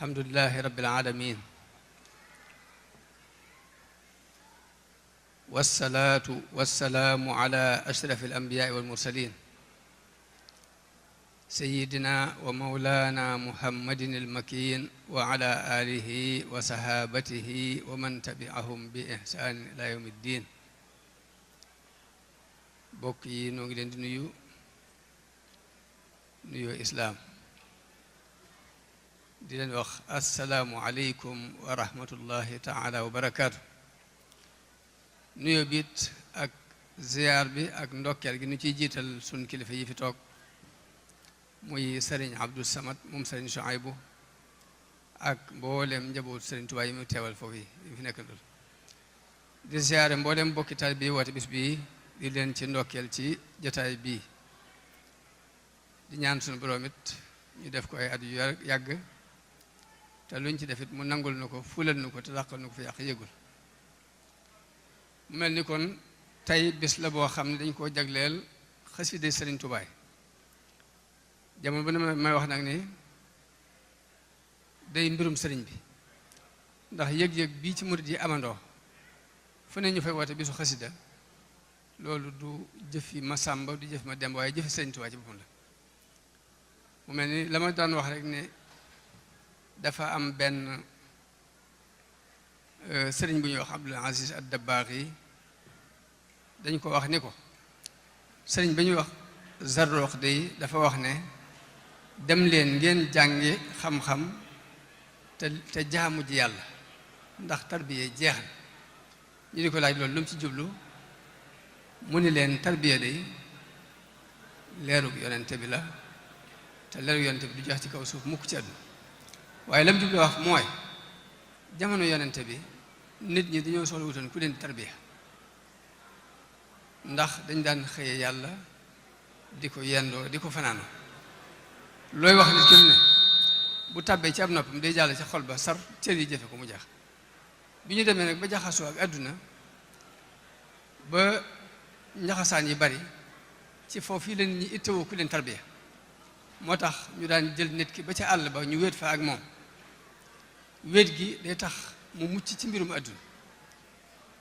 alhamdulillahi rabbil alamin wassalaatu wassalaamu ala ashrafil anbiyaai wal mursalin sayyidina wa mawlana muhammadin al-makin wa ala alihi wa sahabatihi wa man tabi'ahum bi ihsan ila yawmi ddin. bokk yi noo ngi leen di nuyoo islaam di leen wax assalaamu aleykum wa rahmatullahi taala wa barakaatu. nuyoo biit ak ziyaar bi ak ndokkeel gi nu ciy jiital sun kilifa yi fi toog muy sëriñ Abdou Samad moom sëriñ Chouaïbou ak mboolem njaboot sëriñ Tuubaa yi mu teewal foofu yi fi nekk dul di ziyaare mboolem bokki taal bi woote bis bii di leen ci ndokkeel ci jotaay bii di ñaan suñu borom it ñu def ko ay at yu yàgg te luñ ci defit mu nangul nu ko fulal nu ko te dàqal nu ko fi yàq yëgul. mu mel ni kon tey bis la boo xam ne dañ koo jagleel xasida sëriñ Tuubaa jamono bu ne may wax nag ni day mbirum sëriñ bi ndax yëg-yëg bii ci murid yi amandoo fu ne ñu fay woote bisu xasida loolu du jëfi ma sàmba du jëfi ma demb waaye jëfi sëriñ Tuubaa ci boppam la. mu mel ni la ma daan wax rek ne dafa am benn sëriñ bu ñuy wax Abdul Aziz ad-Dabbaaxi dañ ko wax ni ko sëriñ ba ñuy wax Zarruq day dafa wax ne dem leen ngeen jàngi xam-xam te jaamu ji yàlla ndax tarbiya jeex na. ñu di ko laaj loolu lu mu ci jublu mu ni leen tarbiya day leerug yonente bi la te leerug yonente bi du jeex ci kaw suuf mukk ci àdduna waaye la mu jublu wax mooy jamono yonente bi nit ñi dañoo soxla wutoon ku leen di tarbiya ndax dañ daan xëye yàlla di ko yendoo di ko fanaanoo looy wax nit ki ne bu tàbbee ci ab noppam day jàll ci xol ba sar cër yi jëfe ko mu jeex. bi ñu demee nag ba jaxasoo ak àdduna ba njaxasaan yi bari ci foofu yi leen ñi ittewoo ku leen tarbiya moo tax ñu daan jël nit ki ba ca àll ba ñu wéet fa ak moom wéet gi day tax mu mucc ci mbirum àdduna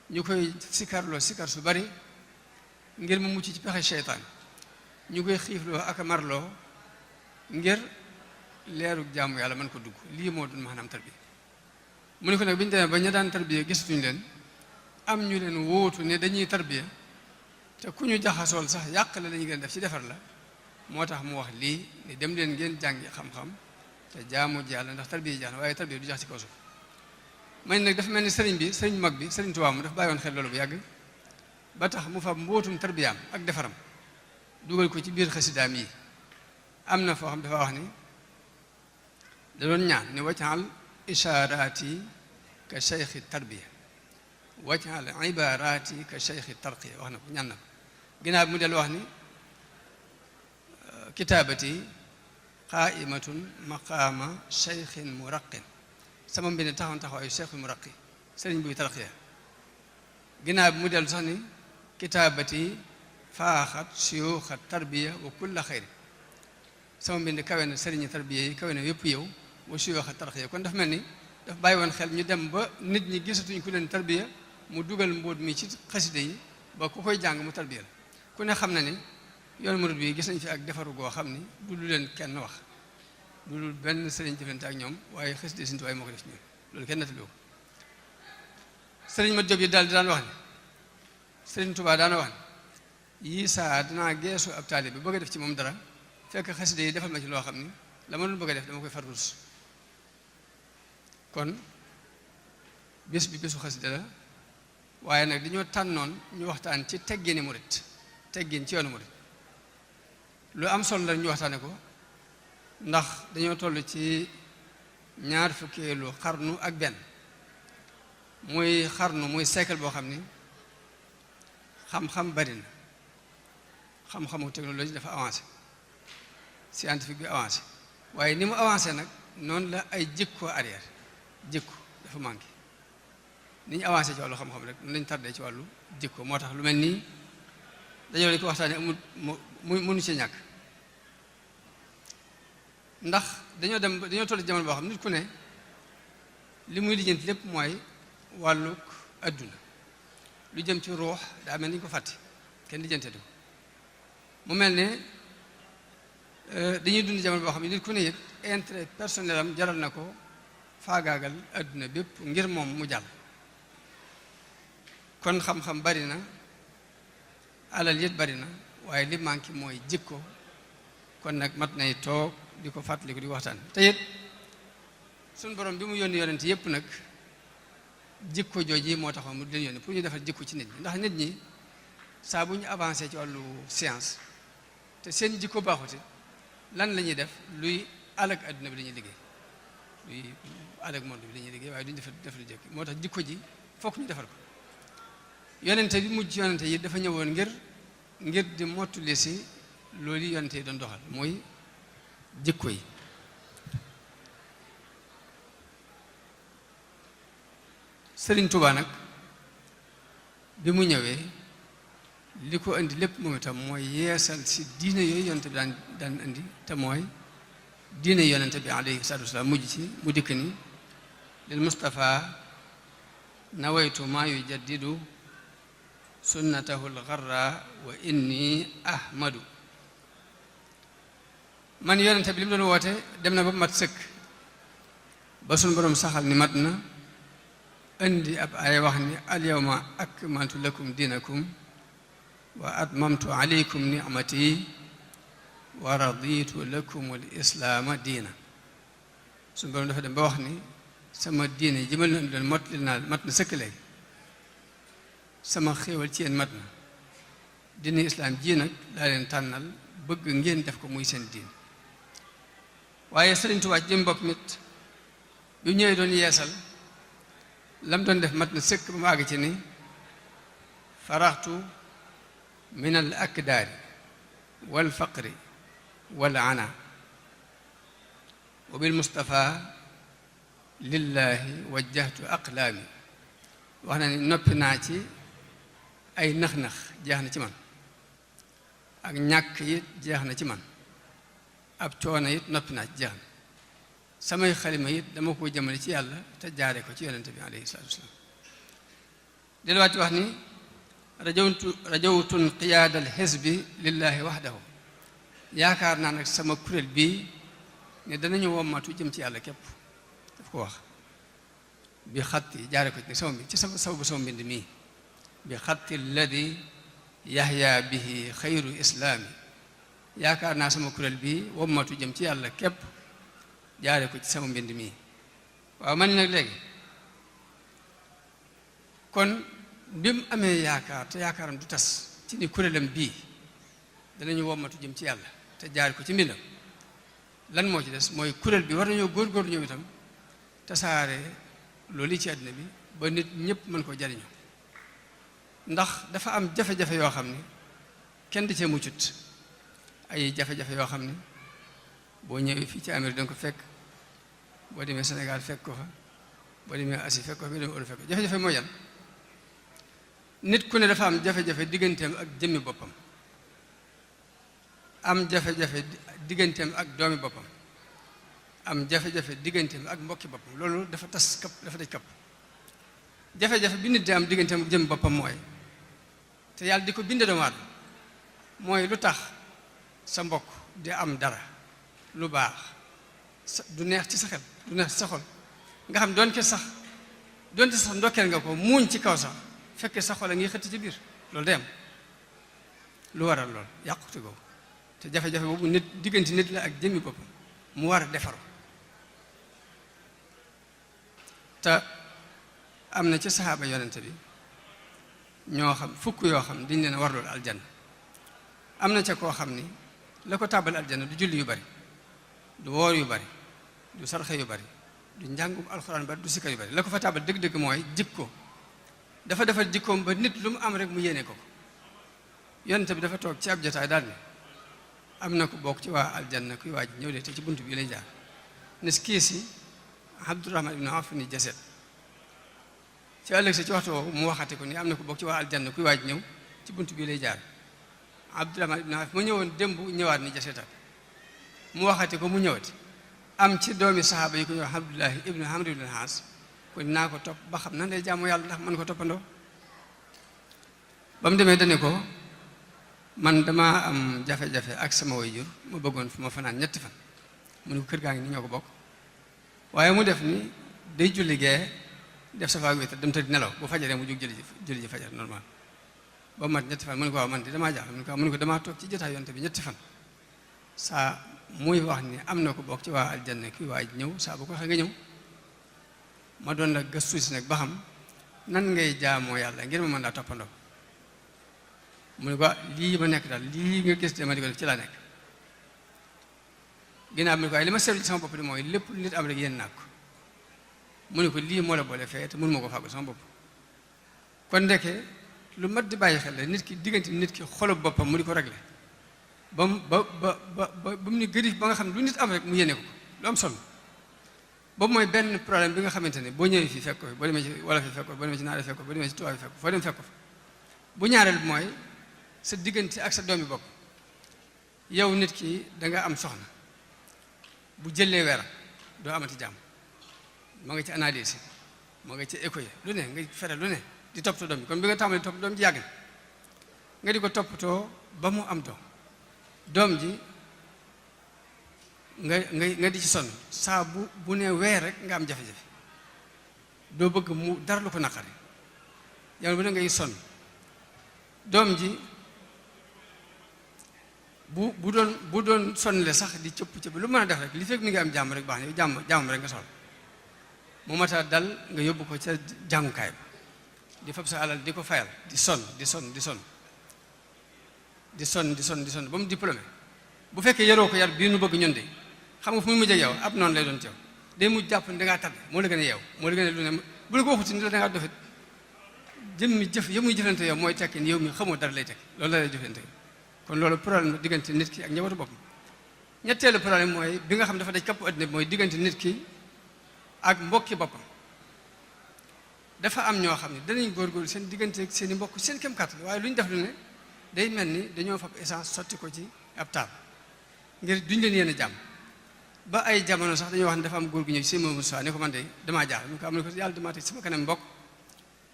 ñu koy sikarloo sikar su bari ngir mu mucc ci pexe seytaan ñu koy xiifloo ak a marloo ngir leerug jaamu yàlla mën ko dugg. lii moo doon maanaam tarbiya. mu ne ko nag bi ñu demee ba ña daan tarbiya gisatuñ leen am ñu leen wóotu ne dañuy tarbiya te ku ñu jaxasool sax yàq la lañu gën def ci defar la moo tax mu wax lii ni dem leen ngeen jàngi xam-xam te jaamu ji yàlla ndax tarbiya jaax na waaye tarbiya du jax ci kaw suuf. man nag dafa mel ni sëriñ mag bi sëriñ Tuubaa mu dafa bàyyoon xel loolu bu yàgg ba tax mu fa mbootum tarbiyaam ak defaram dugal ko ci biir xasidaam yi. am na foo xam dafa wax ni da doon ñaan ni wajal ishaaraati ka cheikhi tarbiya wajal ibaaraati ka cheikhi tarqiya wax na ko ñaan na ko ginnaaw bi mu dellu wax ni kitaabati qaaimatun maqaama cheikhin muraqin sama mbind taxawoon taxawaayu cheikhin muraqi sëriñ buy tarqiya ginnaaw bi mu dellu sax ni kitaabati faaxat siyuuxa tarbiya wa kulla xayri sama mbind kawe na sëriñi tarbiya yi kawe na yëpp yow wa siyuuxa tarqiya kon dafa mel ni dafa bàyyi woon xel ñu dem ba nit ñi gisatuñ ku leen tarbiya mu dugal mbóot mi ci xasida yi ba ku koy jàng mu tarbiya la. ku ne xam na ni yoon murid bi gis nañ fi ak defaru goo xam ni du lu leen kenn wax du lu benn sëriñ jëflante ak ñoom waaye xasida Sëriñ Tuubaa moo ko def ci ñoom loolu kenn nettali ko. sëriñ Mat Jóob yi daal di daan wax ni Sëriñ Tuubaa daana wax ni yii saa dinaa geesu ab taalibe bi bëgg a def ci moom dara fekk xasida yi defal ma ci loo xam ni la ma doon bëgg a def dama koy far rus. kon bés bi bésu xasida la waaye nag dañoo tànnoon ñu waxtaan ci teggini murit teggin ci yoonu murit lu am solo la ñu waxtaane ko ndax dañoo toll ci 20 xarnu ak benn muy xarnu muy siècle boo xam ni xam-xam bari na xam-xamu technologie dafa avancé scientifique bi avancé waaye ni mu avancé nag noonu la ay jikko arrière jikko dafa manqué ni ñu avancé ci wàllu xam-xam rek noonu lañu tardé ci wàllu jikko moo tax lu mel nii dañoo lañ ko waxtaanee amul mënu ci ñàkk ndax dañoo toll ci jamono boo xam nit ku ne li muy lijjanti lépp mooy wàlluk adduna lu jëm ci ruux daa mel ni ñu ko fàtte kenn lijjante du mu mel ne dañuy dund jamono boo xam ne nit ku ne it intérêt personnel am jaral na ko faagaagal adduna bépp ngir moom mu jàll kon xam-xam bari na alal yit bari na waaye li manqué mooy jikko kon nag mat nay toog di ko fàttaliku di waxtaan te it suñu borom bi mu yónni yonent yépp nag jikko jooji moo taxoon mu di leen yónni pour ñu defal jikko ci nit ñi ndax nit ñi saa bu ñu avancé ci wàllu science te seen jikko baaxuti lan la ñuy def luy alag adduna bi la ñuy liggéey luy alag monde bi la ñuy liggéey waaye duñu def lu jëkk moo tax jikko ji fokk ñu defar ko yonente bi mujj yonente yi dafa ñëwoon ngir di mottali si loolu yonente yi doon doxal mooy jikko yi Sëriñ Tuubaa nag bi mu ñëwee li ko indi lépp moom itam mooy yeesal si diine yooyu yonente bi daan indi te mooy diine yonente bi alayhi salaatu wasalaam mujj ci mu dikk ni lil Mustafa nawaytu maa yujaddidu sunnatahu lgarra wa inni ahmadu man yonente bi li mu doon woote dem na ba mat sëkk ba suñu borom saxal ni mat na indi ab ay wax ni alyawma akmaltu lakum dinakum wa atmamtu alaykum ni'mati wa raditu lakum alislaama diina suñu borom dafa dem ba wax ni sama diine ji ma leen doon mottali naa mat na sëkk léegi sama xéewal ci yéen mat na diine islaam ji nag laa leen tànnal bëgg ngeen def ko muy seen diin waaye Sëriñ Tuubaa jëm bopp mit bi ñëwee doon yeesal lam doon def mat na sëkk ba mu àgg ci ni faraxtu min al akdaari wal faqri wal ana wa bil Mustafa lillahi wajjahtu aqlaami wax na ni noppi naa ci ay nax-nax jeex na ci man ak ñàkk it jeex na ci man ab coono it noppi naa ci jeex na samay xalima it dama ko jëmale ci yàlla te jaare ko ci yonente bi alayhi salaatu wasalaam delluwaat wax ni rajawtun qiyaadal xisbi lillahi wahdahu yaakaar naa nag sama kuréel bii ne danañu wommatu jëm ci yàlla képp daf ko wax bi xatti jaare ko ci sama ci sababu sama mbind mii bi xatti alladi yahya bihi xayru islaami yaakaar naa sama kuréel bii wommatu jëm ci yàlla képp jaare ko ci sama mbind mii waaw man nag léegi kon bi mu amee yaakaar te yaakaaram du tas ci ni kuréelam bii danañu wommatu jëm ci yàlla te jaare ko ci mbindam lan moo ci des mooy kuréel bi war nañoo góorgóorlu ñoom itam tasaare loolu ci àddina bi ba nit ñëpp mën ko jariñu ndax dafa am jafe-jafe yoo xam ni kenn di cee muccut ay jafe-jafe yoo xam ni boo ñëwee fii ci Amérique danga ko fekk boo demee Sénégal fekk ko fa boo demee Asie fekk ko fa boo demee Europe fekk ko jafe-jafe mooy yan nit ku ne dafa am jafe-jafe digganteem ak jëmmi boppam am jafe-jafe digganteem ak doomi boppam am jafe-jafe digganteem ak mbokki boppam loolu dafa tas kapp dafa daj kapp jafe-jafe bi nit di am digganteem ak jëmmi boppam mooy te yàlla di ko binde doomu aadama mooy lu tax sa mbokk di am dara lu baax du neex ci sa xel du neex ci sa xol nga xam doonte sax ndokkeel nga ko muuñ ci kaw sax fekkee sa xol a ngi xëtt ci biir loolu day am lu waral lool yàqute googu te jafe-jafe boobu nit diggante nit la ak jëmmi boppam mu war a defaru te am na ci saxaaba yonente bi ñoo xam fukk yoo xam dañ leen a war loolu aljanna am na ca koo xam ni la ko tàbbal aljanna du julli yu bari du woor yu bari du sarxe yu bari du njàngum alxuraan bari du sikka yu bari la ko fa tàbbal dëgg-dëgg mooy jikko dafa defal jikkoom ba nit lu mu am rek mu yéene ko yonente bi dafa toog ci ab jotaay daal ni am na ko bokk ci waa aljanna kuy waaj ñëw de te ci bunt bi lay jaar nes kii si Abdurahman ibn Awf ni jaset ci ëllëg sa ci waxtu woowu mu waxate ko ni am na ko bokk ci waa aljanna kuy waaj ñëw ci bunt bi lay jaar Abdurahman ibn Awf ma ñëwoon démb ñëwaat ni jasetat mu waxate ko mu ñëwati am ci doomi saxaaba yi ko ñëw Abdullahi ibnu Amr ibn Haas kon naa ko topp ba xam nan lay jaamu yàlla ndax mën ko toppandoo ba mu demee dane ko man damaa am jafe-jafe ak sama waajur ma bëggoon fu ma fanaan ñetti fan mu ne ko kër gaa ngi ni ñoo ko bokk waaye mu def ni day julli gee def safa wéetal dem tëdd nelaw bu fajaree mu jóg julli ji fajar normal ba mat ñetti fan mu ne ko waaw man di damaa jaaxle mu ne ko damaa toog ci jotaay yonte bi ñetti fan saa muy wax ni am na ko bokk ci waa aljanna kii waa ñëw saa bu ko waxee nga ñëw ma doon la gëstu si nag ba xam nan ngay jaamoo yàlla ngir ma mën laa toppandoo mu ne ko lii ma nekk daal lii nga gis dama di ko def ci laa nekk ginnaaw mu ne ko waaye li ma seetlu ci sama bopp di mooy lépp lu nit am rek yéen naa ko mu ne ko lii moo la boole fee te mënu ma ko fàggu sama bopp kon ndeke lu mat di bàyyi xel la nit ki diggante nit ki xolub boppam mu di ko réglé ba mu ni gërif ba nga xam ne lu nit am rek mu yéene ko lu am solo boobu mooy benn problème bi nga xamante ne boo ñëwee fii fekk ko boo demee ci wala fi fekk ko boo demee ci naare fekk ko boo demee ci tubaab fekk ko foo dem fekk ko fa bu ñaareel bi mooy sa diggante ak sa doomi bopp yow nit ki da nga am soxna bu jëlee weeram doo amati jàmm ma nga ci analyse ma nga ci écho yi lu ne nga fere lu ne di toppatoo doom bi kon bi nga tàmbali topp doom ji yàgg na nga di ko toppatoo ba mu am doom ji nga di ci sonn saa bu ne weer rek nga am jafe-jafe doo bëgg mu dara lu ko naqari yow bu ne ngay sonn doom ji bu doon sonnle sax di cëpp lu mën a def rek li fekk mi ngi am jàmm rek baax na jàmm rek nga soxla mu mata dal nga yóbbu ko ca jàngukaay ba di fab sa alal di ko fayal di sonn ba mu diplômé bu fekkee yaroo ko yar bii nu bëgg ñun de xam nga fu muy mujj ak yow ab noonu lay doon ci yow day mujj jàpp ne da ngaa tabbe moo la gën a yeew moo la gën a lu ne bu la ko waxuti ni la da ngaa dofit jëmmi jëf ya muy jëflante yow mooy tekki ni yow mi xamoo dara lay tekki loolu la lay jëflante kon loolu problème diggante nit ki ak njabootu boppam ñetteelu problème mooy bi nga xam dafa daj kapp addina bi mooy diggante nit ki ak mbokki boppam dafa am ñoo xam ne danañ góorgóorlu seen diggante ak seen i mbokk seen kem kàttan waaye lu ñu def lu ne day mel ni dañoo fab essence sotti ko ci ab taal ngir duñ leen yéen a jàmm ba ay jamono sax dañoo wax ne dafa am góor gu ñëw ci Sëñ Moussa ne ko man de damaa jaaxle mu ko am ne ko yàlla damaa teg sama kanam mbokk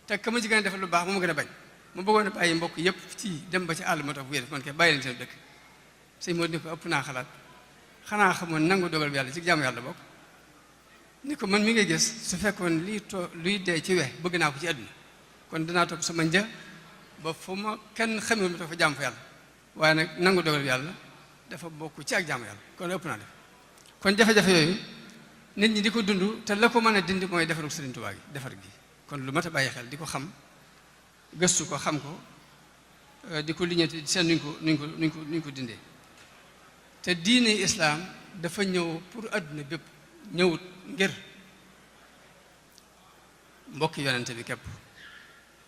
te ka ma ci gën a defal lu baax mu gën a bañ ma bëggoon a bàyyi mbokk yëpp ci dem ba ci àll moo tax bu man kay bàyyi leen seen dëkk sëñ moo ni ko ëpp naa xalaat xanaa xamoon nangu dogal bi yàlla ci jaamu yàlla bokk ni ko man mi ngay gis su fekkoon luy dee ci wex bëgg naa ko ci àdduna kon dinaa topp sama një ba fu ma kenn xamee ma toog fa jaamu fa yàlla waaye nag nangu dogal bi yàlla dafa bokk ci ak jaamu yàlla kon ëpp naa def kon jafe-jafe yooyu nit ñi di ko dund te la ko mën a dindi mooy defaru Sëriñ Tuubaa gi defar gi kon lu mat a bàyyi xel di ko xam gëstu ko xam ko di ko liñeeti seen nuñ ko dindee te diine islaam dafa ñëw pour àdduna bépp ñëwut ngir mbokki yonente bi képp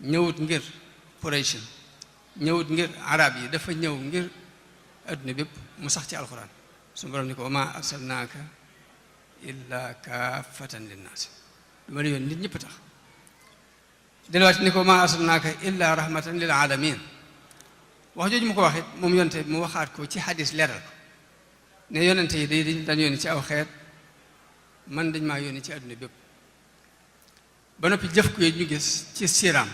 ñëwut ngir Quraysh ñëwut ngir arab yi dafa ñëw ngir àdduna bépp mu sax ci alxuraan su borom ni ko wa maa arsalnaaka illa kaafatan linnaas lu ma la yoon nit ñëpp tax delluwaat ni ko maa arsalnaaka illa rahmatan lil alamin wax jooju mu ko waxit moom yonente bi mu waxaat ko ci xadis leeral ko ne yonente yi dañ daan yónni ci aw xeet man dañ maa yónni ci àdduna bépp ba noppi jëf ko ñu gis ci siiraam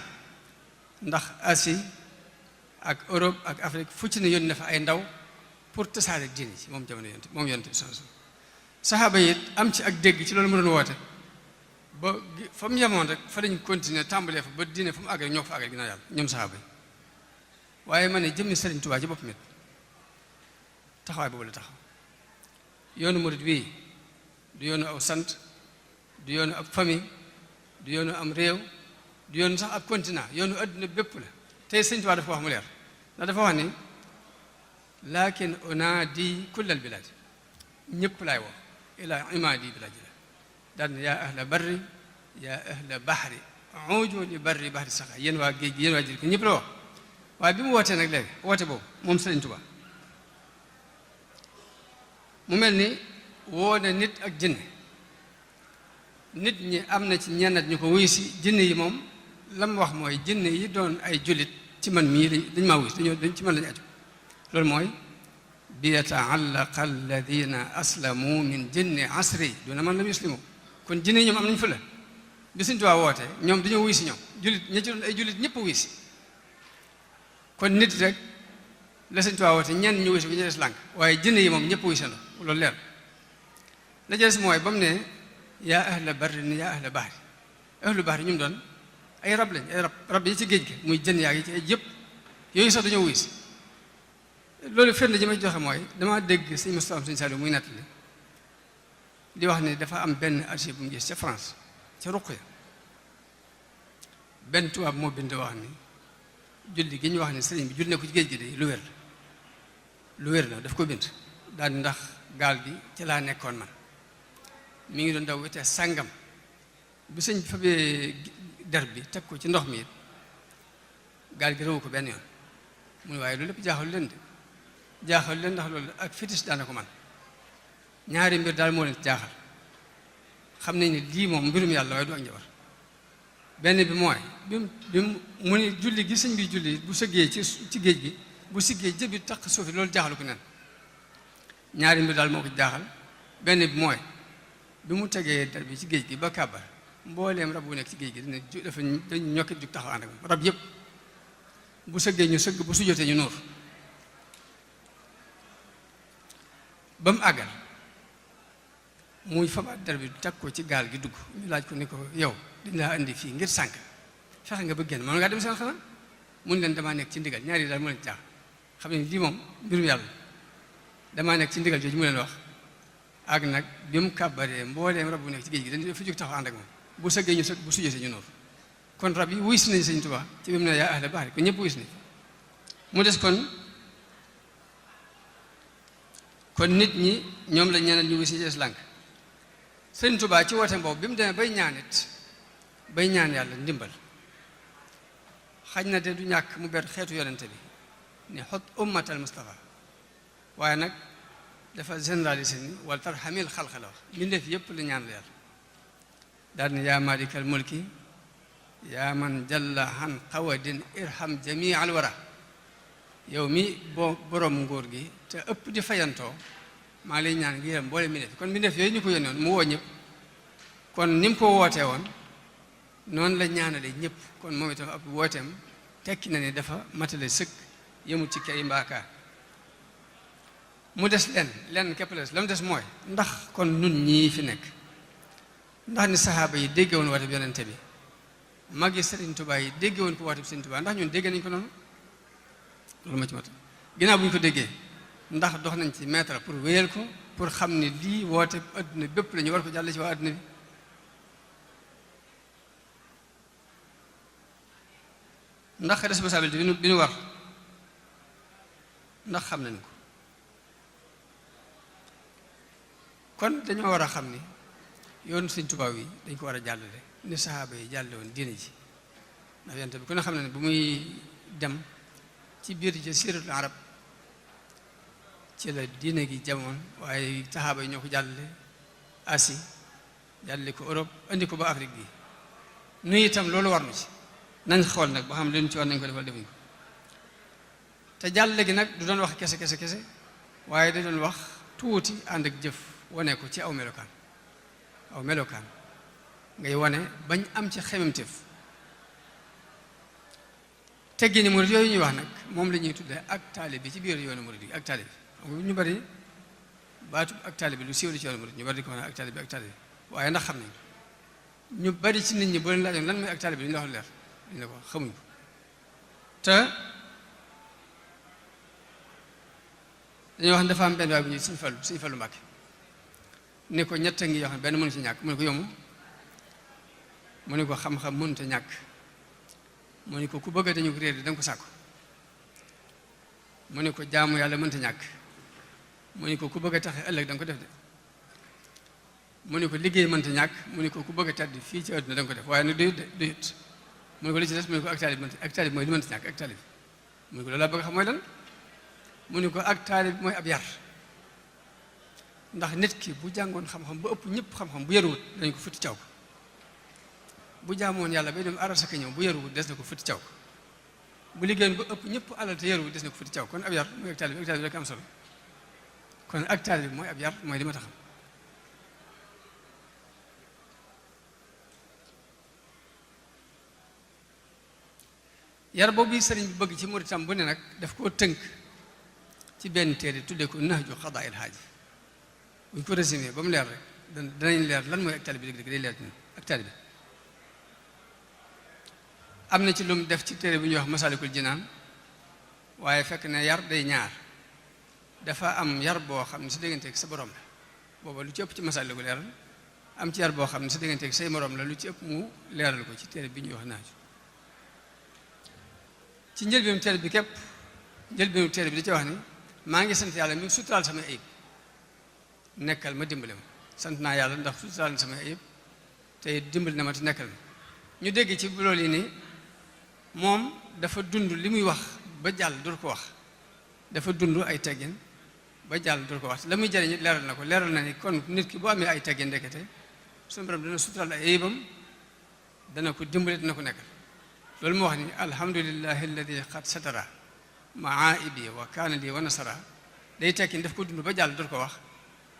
ndax Asie ak Europe ak Afrique fu ci ne yónni na fa ay ndaw pour tasaare diine ci moom jamono yonente bi saxaaba yi am ci ak dégg ci loolu mu doon woote ba fa mu yemoon rek fa lañ continuer tàmbalee fa ba diine fa mu àgg rek ñoo ko fa àgg ginnaaw yàlla ñoom saxaaba yi waaye ma ne jëmmi Sëriñ Tuubaa ci boppam it taxawaay boobu la taxaw yoonu murid bii du yoonu aw sant du yoonu ab famille du yoonu am réew du yoonu sax ab continent yoonu adduna bépp la tey Sëriñ Tuubaa dafa wax mu leer ndax dafa wax ni laakin unaadi kullal bilaad ñëpp laay woo ilaa imaadi bilaadi la daal ne yaa ahla barri yaa ahla bahri uju li barri bahri saxa yéen waa géej gi yéen waa jël ko ñëpp la wax waaye bi mu wootee nag léegi woote boobu moom Sëriñ Tuubaa mu mel ni woo na nit ak jinne nit ñi am na ci ñennat ñu ko wuyu si jinne yi moom la mu wax mooy jinne yi doon ay jullit ci man mii dañ maa wuyu si dañ ci man lañu aju loolu mooy bi yataallaqa alladina aslamu min jinni asri duna man lam yuslimu kon jinne yi ñoom am nañu fu la bi Sëñ Tuubaa woote ñoom dañoo wuy si ñoom jullit ña ci doon ay jullit ñëpp wuy si kon nit rek la Sëñ Tuubaa woote ñenn ñu wuy si bu ñu des lànk waaye jënn yi moom ñëpp wuy si la loolu leer la des mooy ba mu ne yaa ahla barrin yaa ahla bahri ahlu bahri ñu mu doon ay rab lañ ay rab yi ci géej gi muy jën yaa yi ci ay yëpp yooyu sax dañoo wuy si loolu firnde ji ma joxe mooy dama dégg sëñ Moustapha sëñ Saliou muy nettali di wax ne dafa am benn archive bu mu gis ca France ca ruq ya benn tubaab moo bind wax ni julli gi ñu wax ni sëriñ bi julli ne ko ci géej gi de lu wér la daf ko bind daal ndax gaal gi ci laa nekkoon man mi ngi doon daw wete sàngam bu sëñ fabee der bi teg ko ci ndox mi it gaal gi rëwu ko benn yoon mu ne waaye loolu lépp jaaxal leen de jaaxal leen ndax loolu ak fétis daana ko man ñaari mbir daal moo leen jaaxal xam nañ ne lii moom mbirum yàlla waaye du ak njabar benn bi mooy bi mu ne julli gi sëñ bi julli bu sëggee ci géej gi bu siggee jëbi taq suufi loolu jaaxalu ko nen ñaari mbir daal moo ko jaaxal benn bi mooy bi mu tegee der bi ci géej gi ba kàbbar mbooleem rab bu nekk ci géej gi dafa dañ ñokkit jug taxaw ànd ak moom rab yëpp bu sëggee ñu sëgg bu sujjotee ñu nóor ba mu àggal muy fabaat der bi teg ko ci gaal gi dugg ñu laaj ko ni ko yow dañ laa indi fii ngir sànk fexe nga bëgg génn mën ngaa dem seen xanaa mun leen damaa nekk ci ndigal ñaari yi daal mu leen jaax xam ne lii moom mbirum yàlla damaa nekk ci ndigal jooju mu leen wax ak nag bi mu kàbbaree mbooleem rab bu nekk ci géej gi dañ fa jóg taxaw ànd ak moom bu sëggee ñu sëgg bu sujjatee ñu nóor kon rab yi wuy si nañ Sëñ Tuubaa ci bi mu ne yaa ahla bahri ko ñëpp wuy si nañ mu des kon nit ñi ñoom la ñeneen ñu wuy si des lànk Sëñ Tuubaa ci woote boobu bi mu demee bay ñaan yàlla ndimbal xaj na de du ñàkk mu ber xeetu yonente bi ni xot ummatal Mustafa waaye nag dafa généralisé ni wala tarxamil xalqa la wax mbindeef yépp la ñaan la yàlla daal ni yaa malikal mulki yaa man jalla han qawadin irham jamii al wara yow mi borom nguur gi te ëpp di fayantoo maa lay ñaan ngi yërëm mboole mbindeef kon mbindeef yooyu ñu ko yónnoon mu woo ñëpp kon ni mu ko wootee woon noonu la ñaanale ñëpp kon moom itam ab wooteem tekki na ne dafa matale sëkk yëmut ci kay mbaakaar mu des lenn képp la des la mu des mooy ndax kon nun ñii fi nekk ndax ni saxaaba yi dégge woon woote bi yonente bi mag yi Sëriñ Tuubaa yi dégge woon ko woote bi Sëriñ Tuubaa ndax ñun dégg nañ ko noonu loolu ma ci mat ginnaaw bu ñu ko déggee ndax dox nañ ci mètre pour wéyal ko pour xam ne lii woote adduna bépp la ñu war ko jàll ci waa adduna bi ndax responsabilité bi ñu war ndax xam nañ ko kon dañoo war a xam ni yoonu Sëñ Tuubaa yi dañ ko war a jàllale ni saxaaba yi jàlle woon diine ji ndax yonent bi ku ne xam ne bu muy dem ci biir ci siiratul arab ci la diine gi jamoon waaye saxaaba yi ñoo ko jàllale Asie jàllale ko Europe indi ko ba Afrique bi nu itam loolu war na ci nañ xool nag ba xam leen ci war nañ ko defal defuñ ko te jàllale gi nag du doon wax kese waaye da doon wax tuuti ànd ak jëf wane ko ci aw melokaan ngay wane bañ am ci xememteef teggi ni murid yooyu ñuy wax nag moom la ñuy tuddee ak taalibe bi ci biir yoonu murid yi ak taalibe bi ñu bari baatu ak taalibe bi lu siiw li ci yoonu murid ñu bari di ko wax ak taalibe waaye ndax xam nañ ñu bari ci nit ñi boo leen laajoon lan mooy ak taalibe bi ñu la wax leer dañ la ko xamuñ ko te dañoo wax ne dafa am benn waay bu ñuy Sëñ Fallu Mbàkke ne ko ñett ngi yoo xam ne benn mënu ci ñàkk mu ne ko yomb mu ne ko xam-xam mënut a ñàkk mu ne ko ku bëgg dañu ko réer da nga ko sàkku mu ne ko jaamu yàlla mënut a ñàkk mu ne ko ku bëgg a taxe ëllëg da nga ko def de mu ne ko liggéey mënut a ñàkk mu ne ko ku bëgg a tedd fii ci àdduna da nga ko def waaye nag doyut mu ne ko li ci des mu ne ko ak taalib mooy li mënut a ñàkk ak taalib mu ne ko loolu laa bëgg xam mooy lan mu ne ko ak taalib mooy ab yar ndax nit ki bu jàngoon xam-xam ba ëpp ñëpp xam-xam bu yaruwut dañ ko futti caw ko bu jaamoon yàlla bay dem arasaka ñëw bu yaruwut des na ko futti caw ko bu liggéeyoon ba ëpp ñëpp alal te yaruwut des na ko futti caw kon ab yar mooy ak taalib rek am solo kon ak taalib mooy ab yar mooy li ma taxam yar boobu sëriñ bi bëgg ci muritam bu ne nag daf koo tënk ci benn téere tuddee ko nahju xadaa'il haaj bu ñu ko résumé ba mu leer rek danañ leer lan mooy ak taalibe bi dëgg-dëgg day leer ci ak taalibe bi am na ci lu mu def ci téere bi ñuy wax Masaalikul Jinaan waaye fekk ne yar day ñaar dafa am yar boo xam ne sa digganteeg sa borom la booba lu ci ëpp ci Masaalikul leeral am ci yar boo xam ne sa digganteeg say morom la lu ci ëpp mu leeral ko ci téere bi ñuy wax naaju ci njëlbeenu téere bi képp njëlbeenu téere bi da ci wax ni maa ngi sant yàlla mi ngi suturaal samay ayib nekkal ma dimbale ma sant naa yàlla ndax suturaal na samay ayib te dimbali na ma te nekkal ma ñu dégg ci loolu yi ni moom dafa dund li muy wax ba jàll dul ko wax dafa dund ay teggin ba jàll dul ko wax la muy jëriñ leeral na ko leeral na ni kon nit ki bu amee ay teggin ndekete suñu borom dana suturaal ay ayibam dana ko dimbale dana ko nekkal loolu mu wax ni alhamdulillahi alladi qad satara maaibi wa kaana li wa nasara day tekki daf ko dund ba jàll dul ko wax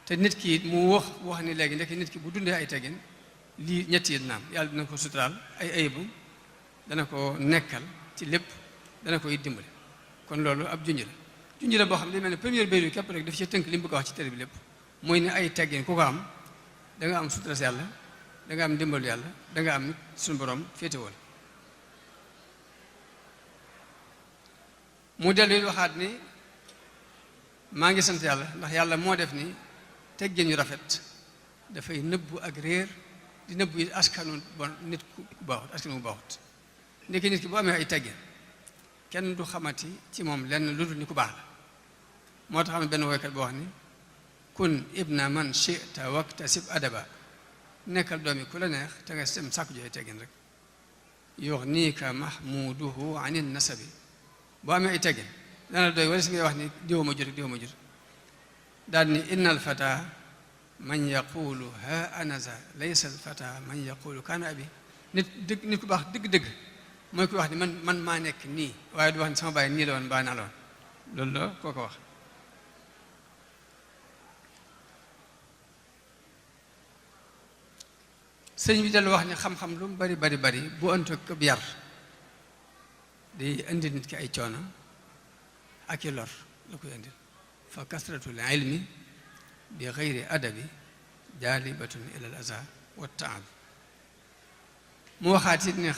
te nit ki mu wax ni léegi ndekki nit ki bu dundee ay teggin lii ñetti yi dina am yàlla dina ko suturaal ay ayibam dana ko nekkal ci lépp dana koy dimbale kon loolu ab junj la boo xam ne day mel ne première bayru képp rek daf ci tënk li mu bëgg a wax ci téere bi lépp mooy ne ay teggin ku ko am da nga am sutura yàlla da nga am dimbalu yàlla da nga am suñu borom féetewoo mu dellu waxaat ni maa ngi sant yàlla ndax yàlla moo def ni teggin yu rafet dafay nëbbu ak réer di nëbbu yi askanu bon nit ku baaxut askanu bu baaxut ndekki nit ki boo amee ay teggin kenn du xamati ci moom lenn lu dul ni ku baax la moo tax am benn woykat boo wax ni kun ibna man shi'ta waktasib adaba nekkal doomi ku la neex te nga sem sàkku joxe teggin rek yughnika mahmuduhu anin nasabi boo amee ay teggin dana doy wala si ngay wax ni diwa ma jur daal ni innal fata man yaqulu ha anaza laysa al fata man yaqulu kaana abi nit ku baax dëgg-dëgg mooy ku wax ni man maa nekk nii waaye du wax ni sama bàyyi nii la woon baa naa la woon loolu la koo ko wax sëñ bi dellu wax ni xam-xam lu mu bari bu ënt ak yar day indi nit ki ay coono ak i lor la koy indil fa kasratul ilmi bi xayri adabi jaalibatun ila al aza wa taab mu waxaat it ni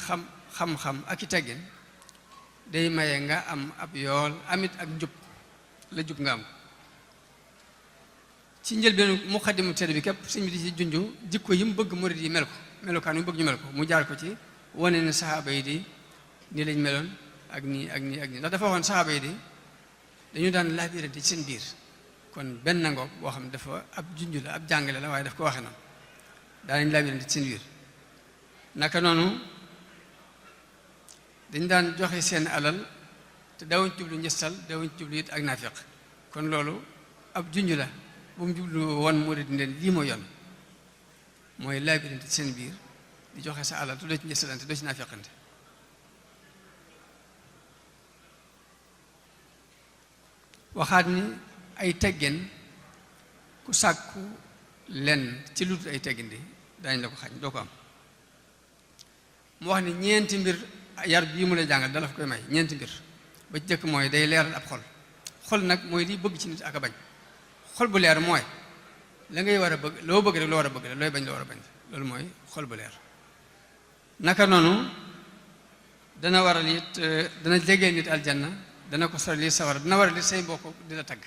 xam-xam ak i teggin day maye nga am ab yool amit ak njub la jub nga am ci njëlbeenu muqaddimu téere bi képp sëñ bi di ci junju jikko yi mu bëgg murid yi mel ko melokaan yi mu bëgg ñu mel ko mu jaar ko ci wane ne saxaaba yi di nii lañ meloon ak nii ak nii ak nii ndax dafa waxoon saxaaba yi di dañu daan laabirante ci seen biir kon benn ngoog boo xam ne dafa ab junju la ab jàngale la waaye daf ko waxe noonu daanañ laabirante ci seen biir naka noonu dañ daan joxe seen alal te dawuñ jublu njëstal dawuñ jublu it ak naafiq kon loolu ab junj la bu mu jublu woon murid leen lii mooy yoon mooy laabirante ci seen biir di joxe sa alal te doo ci njëstalante doo ci naafiqante waxaat ni ay teggin ku sàkku lenn ci lu dul ay teggin di daañu la ko xañ doo ko am mu wax ni ñeenti mbir yar bii mu lay jàngal dala fa koy may ñeenti mbir ba ci jëkk mooy day leeral ab xol nag mooy liy bëgg ci nit ak a bañ xol bu leer mooy la ngay war a bëgg loo bëgg rek loo war a bëgg la looy bañ loo war a bañ loolu mooy xol bu leer naka noonu dana waral it dana jegee nit aljanna dana ko sori li sawara dana waral it say mbokk di la tagg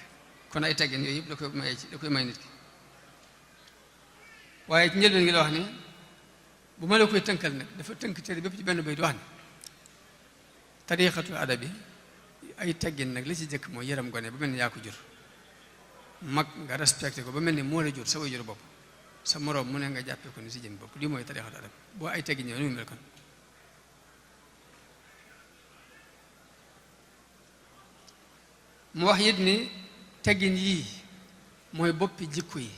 kon ay teggin yooyu yëpp da koy may nit ki waaye ci njëlbeen ngi la wax ni bu ma la koy tënkal nag dafa tënk téere bépp ci benn bay di wax ni tariqatu adabi ay teggin nag li ci jëkk mooy yaram gone ba mel ni yaa ko jur mag nga respecté ko ba mel ni moo la jur sa way jur bopp sa moroom mu ne nga jàppee ko ni si jëm bopp lii mooy tariqatu adabi boo ay teggin yooyu ni mu mel kon mu wax it ni teggin yii mooy boppi jikko yi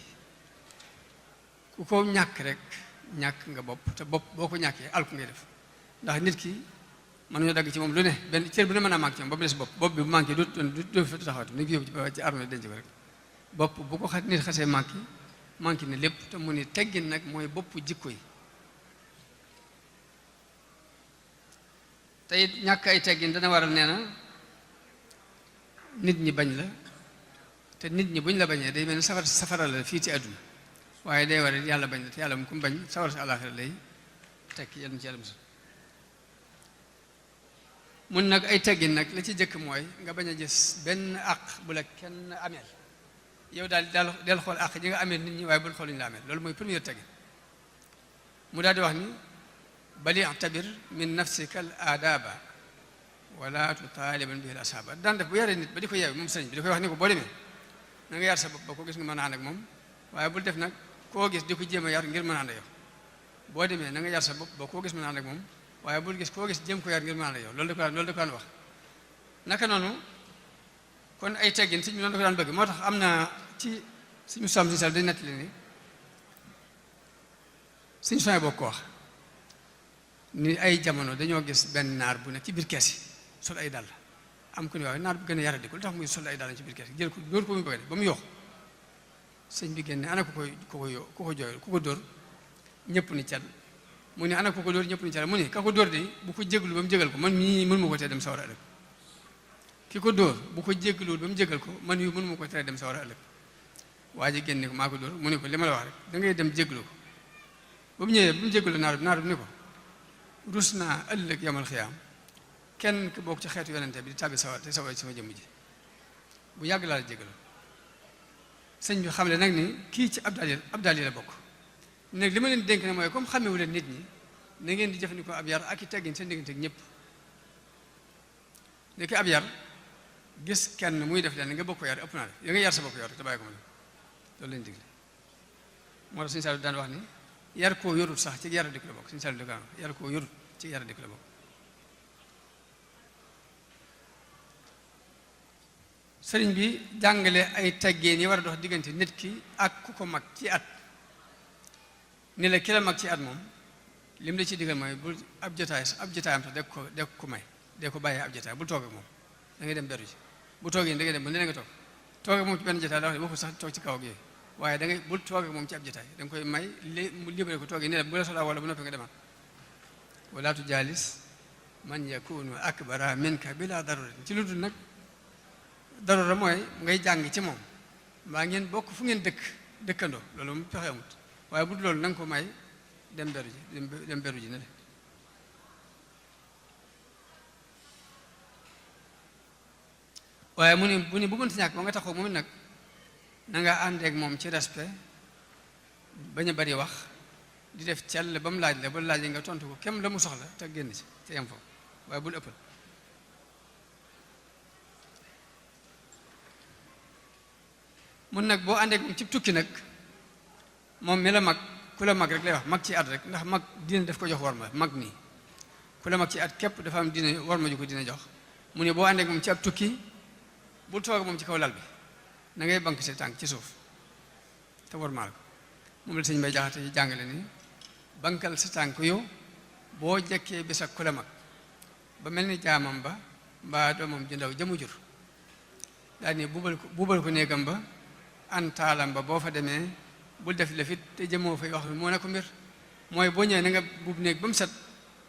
ku ko ñàkk rek ñàkk nga bopp te bopp boo ko ñàkkee alku ngay def ndax nit ki mën nañoo dagg ci moom lu ne benn cër bu ne mën a manqué ci moom ba mu des bopp bi bu manqué du fi taxawati ni ko yóbbu ci armée denc ko rek bopp bu ko nit xasee manqué ne lépp te mu ni teggin nag mooy bopp jikko yi te it ñàkk ay teggin dana waral nee na nit ñi bañ la te nit ñi buñ la bañee day mel ni safara la fii ci àdduna waaye day waral yàlla bañ la te yàlla mu ku bañ sawar si àllaaxira lay tekki yàlla ci yàlla musul mun nag ay teggin nag la ci jëkk mooy nga bañ a gis benn àq bu la kenn ameel yow daal del xool àq ji nga ameel nit ñi waaye bul xool ñu la ameel loolu mooy première teggin mu daal di wax ni bali tabir min nafsika al aadaba wala tutaaliban bihi al ashaaba daan def bu yaree nit ba di ko yeew moom sëriñ bi di koy wax ni ko boo demee na nga yar sa bopp ba koo gis nga mën a ànd ak moom waaye bul def nag koo gis di ko jéem a yar ngir mën a ànd ak yow boo demee na nga yar sa bopp ba koo gis mën a ànd ak moom waaye bul gis koo gis jéem ko yar ngir mën a ànd ak yow loolu da ko daan wax naka noonu kon ay teggin sëñ bi noonu da ko daan bëgg moo tax am na ci suñu somm si sal dañ nettali ni suñu soñ boo ko wax ni ay jamono dañoo gis benn naar bu nekk ci biir kees yi sol ay dàll am ku ne waaw naar bu gën a yaradi ko lu tax muy sol ay dàll ci biir kees yi jël ko dóor ko muy bëgg ba mu yoox sëñ bi génne ana ku ko jooy ku ko dóor ñëpp ni cal mu ne ana ku ko dóor ñëpp ni cal mu ne ka ko dóor de bu ko jéglu ba mu jégal ko man mii mën ma ko tee dem sawara ëllëg ki ko dóor bu ko jégluwul ba mu jégal ko man mii mën ma ko tee dem sawara ëllëg waa ji génne ko maa ko dóor mu ne ko li ma la wax rek da ngay dem jéglu ko ba mu ñëwee ba mu jéglu naar bi ni ko rus naa ëllëg yamal xiyaam kenn ku bokk ci xeetu yonente bi di tàbbi sawar te sawar ci sama jëmm ji bu yàgg laa la jégalu sëñ bi xam le nag ni kii ci abdal yi la bokk nag li ma leen dénk ne mooy comme xamewu leen nit ñi na ngeen di jëfandikoo ab yar ak i teggin seen diggante ak ñëpp léegi ab yar gis kenn muy def leen nga bokk ko yar ëpp naa def ya nga yar sa bopp yor te bàyyi ko ma loolu lañ digle moo tax suñu Saliou daan wax ni yar koo yorut sax ci yar dikk la bokk suñu Saliou di ko wax yar koo yorut ci yar dikk la bokk sëriñ bi jàngale ay teggin yi war a dox diggante nit ki ak ku ko mag ci at ni la ki la mag ci at moom lim la ci digal mooy bul ab jotaayam sax de ko may de ko bàyyee ab jotaay bul toog ak moom da ngay dem beru ji bu toogee da ngay dem ba ne nga toog ak moom ci benn jotaay da wax waxu sax toog ci kaw ak yooyu waaye da ngay bul toog ak moom ci ab jotaay da nga koy may mu libéré ko toogee ni la bu la soxlaa wala bu noppi nga demaat wala tujaalis man yakunu akbara minka bila daruratin ci lu dul nag darura mooy ngay jàng ci moom mbaa ngeen bokk fu ngeen dëkkandoo loolu mu pexe amut waaye bu dul loolu na nga ko may dem beru ji ne de waaye mu ne bu mënti ñàkk ba nga taxaw moom it nag na nga àndeek moom ci respect bañ a bari wax di def cell ba mu laaj la ba laajee nga tontu ko kem la mu soxla te génn ci te yem foofu waaye bul ëppal mun nag boo àndeek moom ci tukki nag moom mi la mag ku la mag rek lay wax mag ci at rek ndax mag dina def ko jox war ma mag nii ku la mag ci at képp dafa am dina war ma ju ko dina jox mu ne boo àndeek moom ci ab tukki bul toog moom ci kaw lal bi na ngay bank sa tànk ci suuf te war maal ko moom la sëñ Mbay Jaxate yi jàngale ni bankal sa tànk yow boo jekkee bis ak ku la mag ba mel ni jaamam ba mbaa doomam ju ndaw jëmu jur daal ni buubal ko néegam ba antaalam ba boo fa demee bul def lefit te jëmoo fay wax moo ne ko mbir mooy boo ñëwee na nga buub néeg ba mu set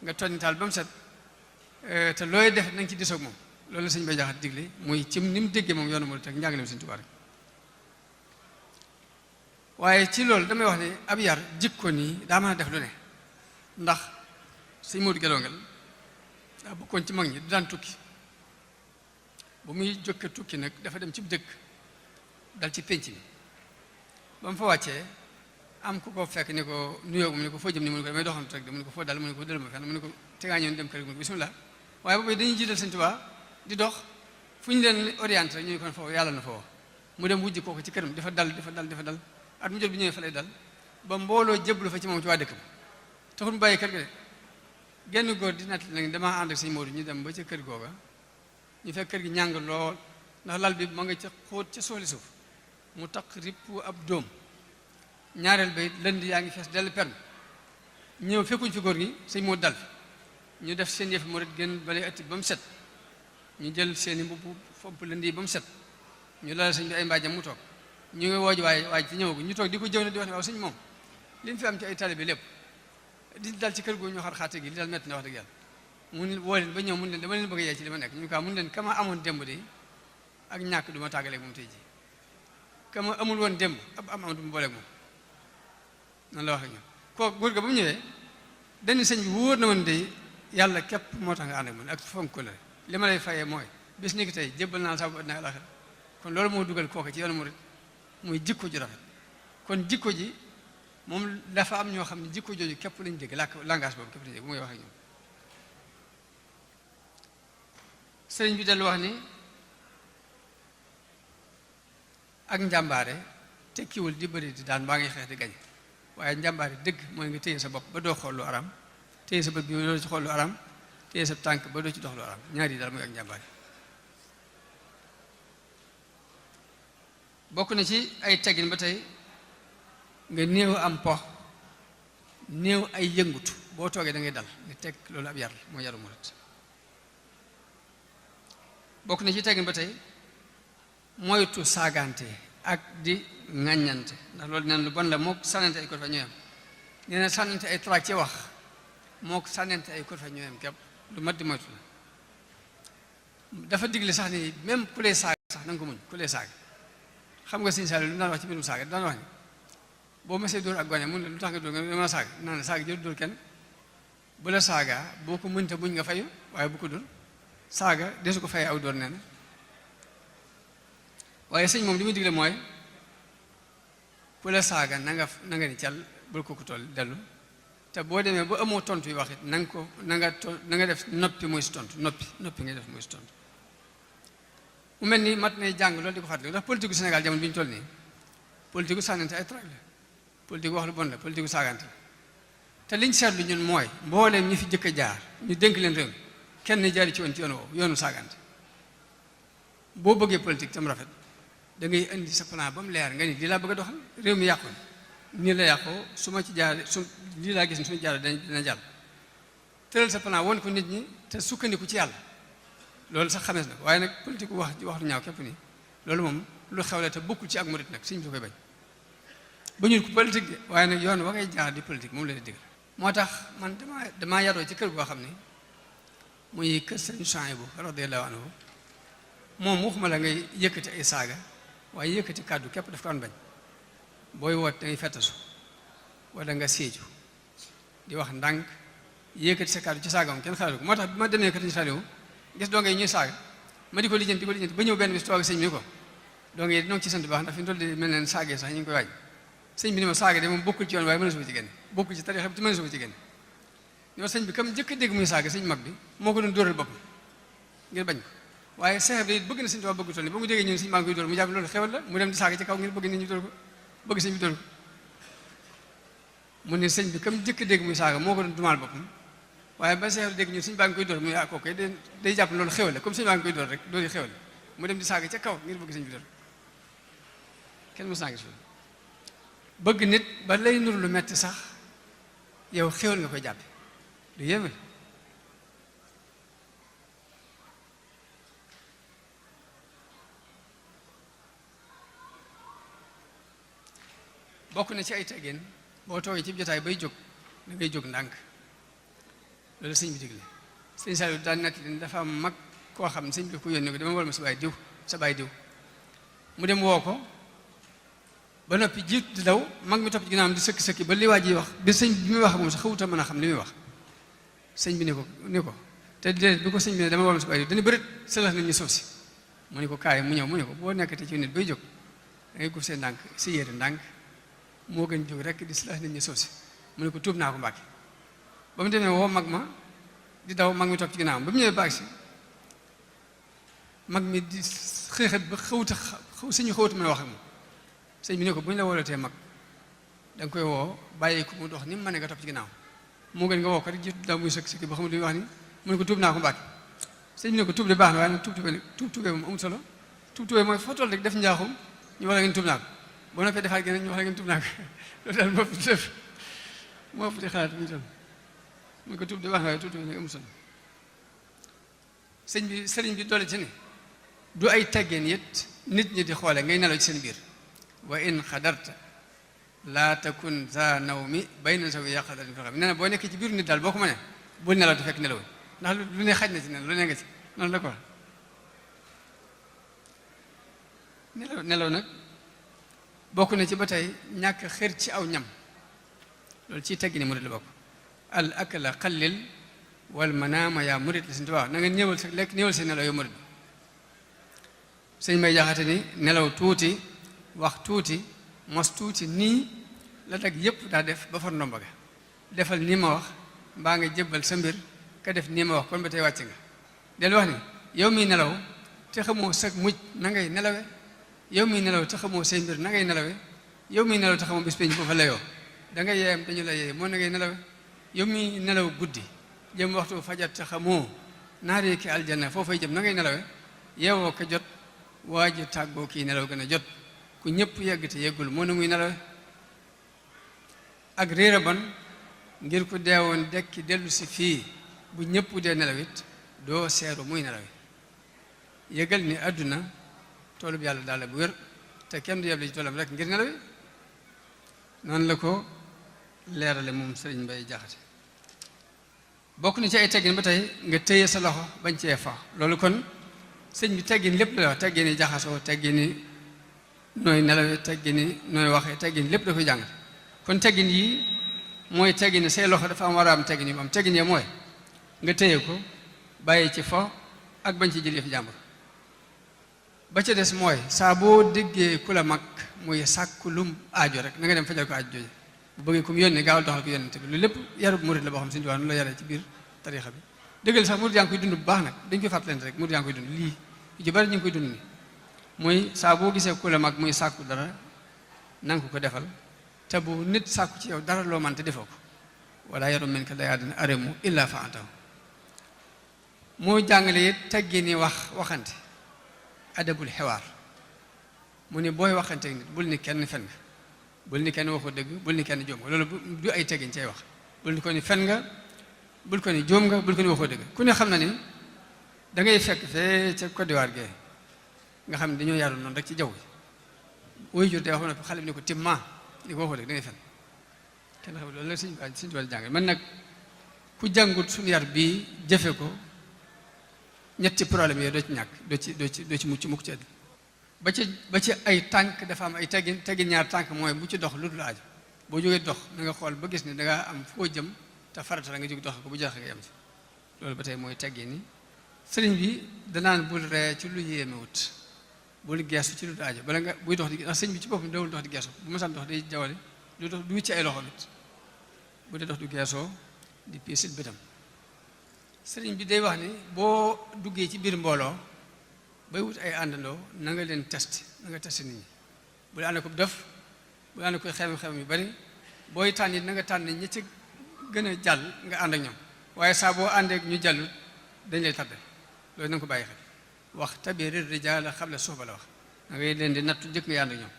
nga tonni taal ba mu set te looy def na nga ci disoog moom loolu la sëñ Bay Jaxate digle muy ci ni mu déggee moom yoonu mu teg njàngale sëñ Tuubaa rek waaye ci loolu damay wax ne ab yar jikko nii daa mën a def lu ne ndax sëñ Moodu Gelongal daa bokkoon ci mag ñi du daan tukki ba muy jokke tukki nag dafa dem ci dëkk dal ci pénc mi ba mu fa wàccee am ku ko fekk ni ko nuyoo mu ne ko foo jëm ni mu ne ko damay doxantu rek de mu ne ko foo dal mu ne ko dël ma fenn mu ne ko tegaa ñëw dem kër gi mu ne ko bismillah waaye boobu dañuy jiital sëñ Tuubaa di dox fu ñu leen orienté rek ñu ne ko foofu yàlla na foofu mu dem wujji kooku ci këram dafa dal at mu jot bi ñëwee fa lay dal ba mbooloo jébbalu fa ci moom ci waa dëkk ba taxul mu bàyyi kër gi de genn góor di natt nag damaa ànd ak sëñ Moodu ñu dem ba ca kër googa ñu fekk kër gi ñàng lool ndax lal bi ma nga ca xóot ca sooli suuf mu taq ripp ab dóom ñaareel ba lënd yaa ngi fees dell perm ñëw fekkuñ fi góor gi sëñ Moodu dal fi ñu def seen yëf mu ret gën balay atti ba mu set ñu jël seeni mbubb fomp lënd yi ba mu set ñu lal sëñ bi ay mbaajam mu toog ñu ngi wooj waaj ci ñëwagu ñu toog di ko jëw ne di wax ne waaw sëñ moom li ñu fi am ci ay taalibe lépp di dal ci kër gu ñu xar xaate gi li dal metti na wax dëgg yàlla mun woo leen ba ñëw mun leen dama leen bëgg a yee ci li ma nekk ñu ko mun leen kama amoon démb de ak ñàkk du ma tàggaleeg moom tey ji kama amul woon démb ab am du ma booleeg moom noonu la wax ak ñoom kooku góor ga ba mu ñëwee dañu sëñ bi wóor na woon de yàlla képp moo tax nga ànd ak man ak fonk ko la li ma lay fayee mooy bis ni ki tey jébbal naa sa bopp àddina ak àllaxira kon loolu moo dugal kooku ci yoonu murid muy jikko ju rafet kon jikko ji moom dafa am ñoo xam ne jikko jooju képp lañ dégg langage boobu képp lañ dégg bu muy wax ak ñoom sëriñ bi dellu wax ni ak njàmbaare tekkiwul di bëri di daan baa ngi xeex di gañ waaye njàmbaare dëgg mooy nga téye sa bopp ba doo xool lu aram téye sa bët bi doo ci xool lu aram téye sa tànk ba doo ci dox lu aram ñaar yi daal mooy ak njàmbaare bokk na ci ay teggin ba tey nga néew am po néew ay yëngutu boo toogee da ngay dal nga teg loolu ab yar la mooy yaru murit bokk na ci teggin ba tey moytu saagante ak di ŋàññante ndax loolu neen lu bon la moo sànnante ay korfa ñooyam nee na sànnante ay traak ci wax moo sànnante ay korfa ñooyam képp lu mat di moytu la dafa digle sax ni même ku lay saaga sax na nga ko muñ ku lay saaga xam nga sëñ Saliou lu daan wax ci mbirum saaga daan wax ni boo mësee dóor ak gone mun la lu tax nga dóor nga dama saaga naan saaga jël dóor kenn bu la saaga boo ko mënta buñ nga fayu waaye bu ko dóor saaga desu ko fay aw dóor nee na waaye sëñ moom li muy digle mooy ku la saaga na nga ni cal bul ko toll dellu te boo demee ba amoo tontu yi wax it na nga def noppi muy si tontu noppi ngay def muy si tontu mu mel ni mat nay jàng loolu di ko fàttali ndax politique gu Sénégal jamono bi ñu toll nii politique gu sànnante ay trac la politique gu wax lu bon la politique gu saagante la te liñ seetlu ñun mooy mbooleem ñi fi jëkk a jaar ñu dénk leen réew kenn jaari ci woon ci yoon woowu yoonu saagante boo bëggee politique tam rafet da ngay indi sa plan ba mu leer nga ni lii laa bëgg a doxal réew mi yàqu nii la yàqoo su ma ci jaar lii laa gis ni su ma jaar dina jàll tëral sa plan woon ko nit ñi te sukkandiku ci yàlla loolu sax xamees na ko waaye nag politique wax lu ñaaw képp nii loolu moom lu xewle te bokkul ci ak murit nag suñ bi koy bañ ba ñun ko politique de waaye nag yoon wa ngay jaar di politique moom la di digal moo tax man damaa yaroo ci kër goo xam ni muy kër sëñ Souhaïbou radiyallahu anhu moom waxuma la ngay yëkkati ay saaga waaye yëkkati kàddu képp daf ko doon bañ booy woot da ngay fettasu wala nga séeju di wax ndànk yëkkati sa kàddu ci saaga moom kenn xalaatu ko moo tax bi ma demee kër sëñ Souhaïbou gis doo ngay ñuy saaga ma di ko lijjanti ba ñëw benn bis toog sëñ bi ko doo ngay noo ci sant baax ndax fi mu toll di mel ne saagee sax ñu ngi koy waaj sëñ bi ni ma saaga de moom bokkul ci yoon waaye mën na suba ci génne bokkul ci tarixa bi ci mën na suba ci génne ñoo sëñ bi comme jëkk a dégg muy saaga sëñ mag bi moo ko doon dóoral boppam ngir bañ ko waaye seex bi bëgg na sëñ Tuubaa bëgg toll ni ba mu déggee ñun sëñ maa ngi koy dóor mu jàpp loolu xewal la mu dem di saaga ci kaw ngir bëgg nit ñi dóor ko bëgg sëñ bi dóor ko mu ne sëñ bi comme jëkk a dégg muy saaga moo ko doon dumaal boppam waaye ba seex bi dégg ñun sëñ baa ngi koy dóor mu ne kooku day jàpp loolu xewal la comme sëñ maa ngi koy dóor rek dóor yi xewal la mu dem di saaga ca kaw ngir bëgg sëñ bi dóor kenn mu saaga suuf bëgg nit ba lay nuru lu metti sax yow xewal nga koy jàppe du yéeme bokk na ci ay teggin boo toogee ci jotaay bay jóg da ngay jóg ndànk loolu sëñ bi digle sëñ Saliou daan nekk dafa am mag koo xam ne sëñ bi ko yónnee ko dama war ma sa baay diw mu dem woo ko ba noppi jiit di daw mag mi topp ci ginnaawam di sëkki ba li waa ji wax bi sëñ bi muy wax moom sax xawuta mën a xam li muy wax sëñ bi ni ko te déedéet bi ko sëñ bi ne dama war ma sa baay diw dañu bërit sëlax nit ñi suuf si mu ne ko kaay mu ñëw mu ne ko boo nekkati ci nit bay jóg da ngay guf see ndànk si yéere ndànk moo gën jóg rek di sëlax nit ñi suuf si mu ne ko tuub naa ko Mbàkke ba mu demee woo mag ma di daw mag mi topp ci ginnaawam ba mu ñëwee baag si mag mi di xëexat ba sëñ bi xawuta mën a wax ak moom sëñ bi ne ko bu ñu la woolatee mag da nga koy woo bàyyi ko mu dox ni mu mën nga topp ci ginnaaw moo gën nga woo ko rek jiitu daw muy sëkk ba xamul li muy wax ni mu ne ko tuub naa ko Mbàkke sëñ bi ne ko tuub de baax na waaye nag tuub tubee moom amul solo tuub tubee mooy foo toll rek def njaaxum ñu wax la ngeen tuub naa ko boo noppee defaat geneen ñu wax la ngeen tuub naa ko loolu daal moo fi di xalaat bu ñu toll mu ne ko tuub de baax na waaye tuub tubee nag amul solo sëriñ bi doole ci ni du ay teggeen it nit ñi di xoole ngay nelaw ci seen biir wa in xadarta laa takun za nawmi bayna sawi yaqadatin fi xam nee na boo nekk ci biir nit daal boo ko mënee bul nelaw te fekk nelawuñ ndax lu ne xaj na ci nen lu ne nga ci noonu la ko wax nelaw nag bokk na ci ba tey ñàkk xër ci aw ñam loolu ciy teggi ni murid la bokk al akla xallil wal manaama yaa murid la suñu tubaab na nga néewal sa lekk néewal sa nelaw yow murid sëñ may jaxate ni nelaw tuuti wax tuuti mos tuuti nii la dag yépp daa def ba far ndomba ga defal nii ma wax mbaa nga jébbal sa mbir ka def nii ma wax kon ba tey wàcc nga del wax ni yow miy nelaw te xamoo sa mujj na ngay nelawe yow miy nelaw te xamoo say mbir na ngay nelawe yow miy nelaw te xamoo bis peñ boo fa layoo da nga yeeyam dañu la yeey moo na ngay nelawe yow miy nelaw guddi jëm waxtu fajar te xamoo naaree ki aljanna foofay jëm na ngay nelawe yeewoo ko jot waa ji tàggoo kii nelaw gën a jot ku ñëpp yegg te yeggul moo na muy nelawe ak réer a bon ngir ku deewoon dekki dellu si fii bu ñëpp dee nelawit doo seeru muy nelawe yëgal ni àdduna toolub yàlla daal bu wér te kenn du yeble ci toolam rek ngir nelawe noonu la ko leerale moom sëriñ Mbay Jaxate bokk na ci ay teggin ba tey nga téye sa loxo bañ cee fa loolu kon sëñ bi teggin lépp la wax teggin yi jaxasoo teggin yi nooy nelawe teggin yi nooy waxee teggin lépp da koy jàng kon teggin yi mooy teggin yi say loxo dafa am war a am teggin yi am teggin yi mooy nga téye ko bàyyi ci fo ak bañ ci jël yëf jàmbur ba ca des mooy saa boo déggee ku la mag muy sàkku lum aajo rek na nga dem fajal ko aajo jooju bu bëggee comme yónni gaawal doxal ko yónnente bi loolu lépp yarub murid la boo xam suñu nu la yaree ci biir tariixa bi dëggal sax murid yaa ngi koy dund bu baax nag dañ koy fàttalante rek murid yaa ngi koy dund lii yu ci bari ñu ngi koy dund ni muy saa boo gisee ku la mag muy sàkku dara nanga ko ko defal te bu nit sàkku ci yow dara loo man te defoo ko wala yarum men ka dayaa dina aremu illa fa antahu moo jàngale it teggi ni waxante adabul xewaar mu ne booy waxante nit bul ni kenn fen nga bul ni kenn waxoo dëgg bul ni kenn jóom nga loolu du ay teggin cay wax bul ni ko ni fen nga bul ko ni jóom nga bul ko ni waxoo dëgg ku ne xam na ni da ngay fekk fee ca Côte d'Ivoire gee nga xam ne dañoo yaru noonu rek ci jaww ji woy jur day wax na xale bi ni ko timma ni ko waxoo dëgg da ngay fen kenn xam loolu la suñ wàll jàngal man nag ku jàngut suñu yar bii jëfe ko ñetti problème yooyu doo ci mucc mukk ci àddina ba ci ay tànk dafa am ay teggin ñaar tànk mooy bu ci dox lu dul aajo boo jógee dox na nga xool ba gis ne dangaa am foo jëm te farata la nga jóg dox ko bu jeex nga yem ci loolu ba tey mooy teggin ni sëriñ bi danaan bul ree ci lu yéemewut bul geesu ci lu dul aajo bala nga buy dox di ndax sëriñ bi ci boppam dawul dox di geesu bu masaan dox day jawale du dox du ci ay loxo nit bu dee dox du geesoo di piisit bëtam sëriñ bi day wax ni boo duggee ci biir mbooloo bay wut ay àndandoo na nga leen test na nga test nit ñi bu la ànd ko def bu la ànd koy xewam yu bari booy tànn it na nga tànn ñi ci gën a jàll nga ànd ak ñoom waaye saa boo àndeek ñu jàllut dañ lay tardé loolu na nga ko bàyyi xel wax tabiri rijaala xabla suhba la wax da ngay leen di nattu njëkk nga ànd ak ñoom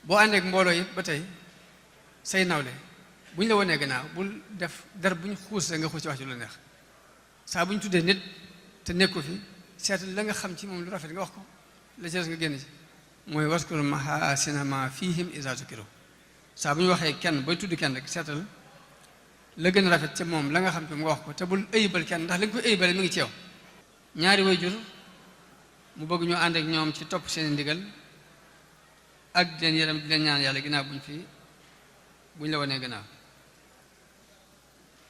boo àndeek mbooloo it ba tey say nawle bu ñu la wanee gannaaw bul def dara bu ñu xuus rek nga xuus ci wax ci lu neex saa bu ñu tuddee nit te nekku fi seetal la nga xam ci moom lu rafet nga wax ko la ci des nga génn ci mooy waskuru mahaasina ma fihim iza zukiru saa bu ñu waxee kenn booy tudd kenn rek seetal la gën a rafet ci moom la nga xam ci nga wax ko te bul ëybal kenn ndax li nga koy ëybale mi ngi ci yow ñaari waajur mu bëgg ñu ànd ak ñoom ci topp seen ndigal ak di leen yaram di leen ñaan yàlla ginnaaw buñ la wanee gannaaw